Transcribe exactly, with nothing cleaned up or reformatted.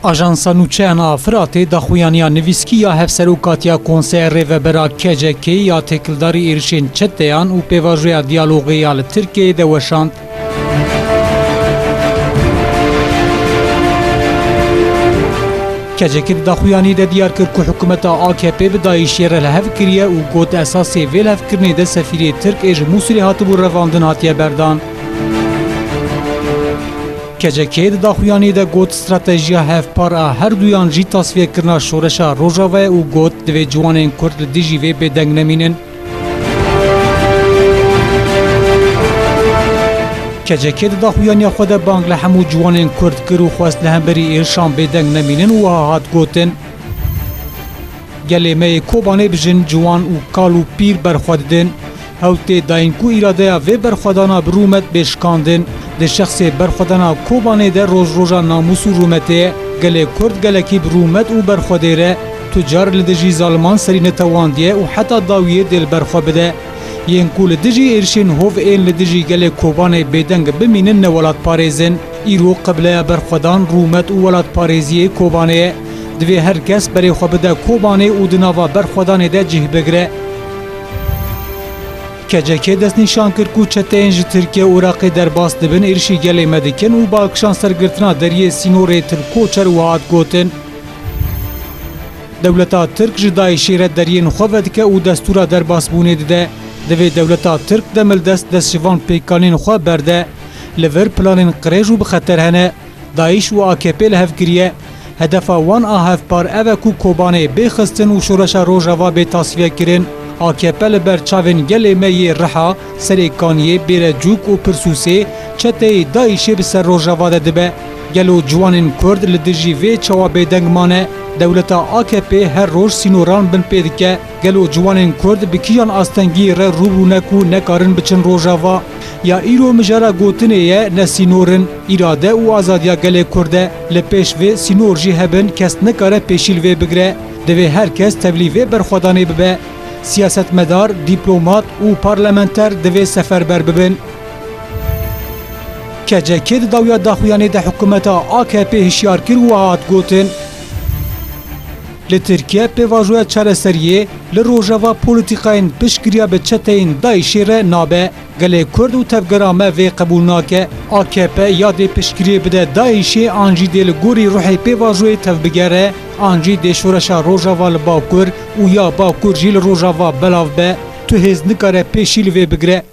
Ajansa Nûçeyan a Firatê daxuyaniya nivîskî ya Hevserokatiya Konseya Rêvebera K C K ya têkildarî êrişên çeteyan û pêvajoya diyalogê ya li Tirkiyeyê de weşand. K C K di daxuyaniyê de diyar kir ku hikûmeta A K P bi DAIŞê re li hev kiriye û got, esasê vê lihevkirinê de sefîrê Tirk ê ji Mûsilê hatibû revandin hatiye berdan. K C K di daxuyaniyê de got, stratejiya hevpar a herduyan jî tasfiyekirina şoreşa Rojava ye û got, divê ciwanên Kurd li dijî vê bêdeng nemînin. K C K di daxuyaniya xwe de bang li hemû ciwanên Kurd kir û xwest li hemberî êrişan bêdeng nemînin û wiha hat gotin, Gelê me yê Kobanê bijin, ciwan û kal û pîr berxwe didin. Hewl tê dayîn ku îradeya vê berxwedana bi rûmet bê şikandin. Di şexsê berxwedana Kobanê de roj roja namûs û rûmetê ye. Gelê Kurd gelekî bi rûmet û berxwedêr e. Tu car li dijî zaliman serî netewandiye û heta dawiyê dê li ber xwe bide. Yên ku li dijî êrişên hov ên li dijî gelê Kobanê bêdeng bimînin ne welatparêz in. Îro qibleya berxwedan, rûmet û welatparêziyê Kobanê ye. Divê her kes berê xwe bide Kobanê û di nava berxwedanê de cih bigire. K C K destnîşan kir ku çeteyên ji Tirkiye û Iraqê derbas dibin, êrişî gelê me dikin û balkişan sergirtina deriyê sînorê Tirk-Koçer û hat gotin, Dewleta Tirk ji DAIŞê re deriyên xwe vedike û destûra derbasbûnê dide. Divê dewleta Tirk demildest dest ji van pêkanên xwe berde. Li vir planên qirêj û bi xeter hene. DAIŞ û A K P li hev kiriye. Hedefa wan a hevpar ev e ku Kobanê bê xistin û şoreşa Rojava bê tasfiyekirin. A K P li ber çavên gelê me yê Riha, Serêkaniyê, Bêrecûk û Pirsûsê çeteyê DAIŞê bi ser Rojava de dibe. Gelo ciwanên Kurd li dijî vê çawa bêdeng mane? Dewleta A K P her roj sînoran binpê dike. Gelo ciwanên Kurd bi kîjan astengiyê re rû bûne ku nekarin biçin Rojava? Ya îro mijara gotinê ye, ne sînor in. Îrade û azadiya gelê Kurd e. Li pêş vê sînor jî hebin, kes nikare pêşî li vê bigire. Divê her kes tevlî vê berxwedanê bibe. Siyasetmedar, dîplomat û parlamenter divê seferber bibin. K C K di dawiya daxuyanê de hikûmeta A K P hişyar kir û hat gotin, Li Tirkiye pêvajoya çareseriyê li Rojava polîtîkayên piştgiriya bi çeteyên DAIŞê re nabe. Gelê Kurd û tevgera me vê qebûl nake. A K P ya dê piştgiriyê bide DAIŞê an jî dê li gorî ruhê pêvajoyê tevbigere, an jî dê şoreşa Rojava li Bakur û ya Bakur jî li Rojava belav be. Tu hêz nikare pêşî li vê bigire.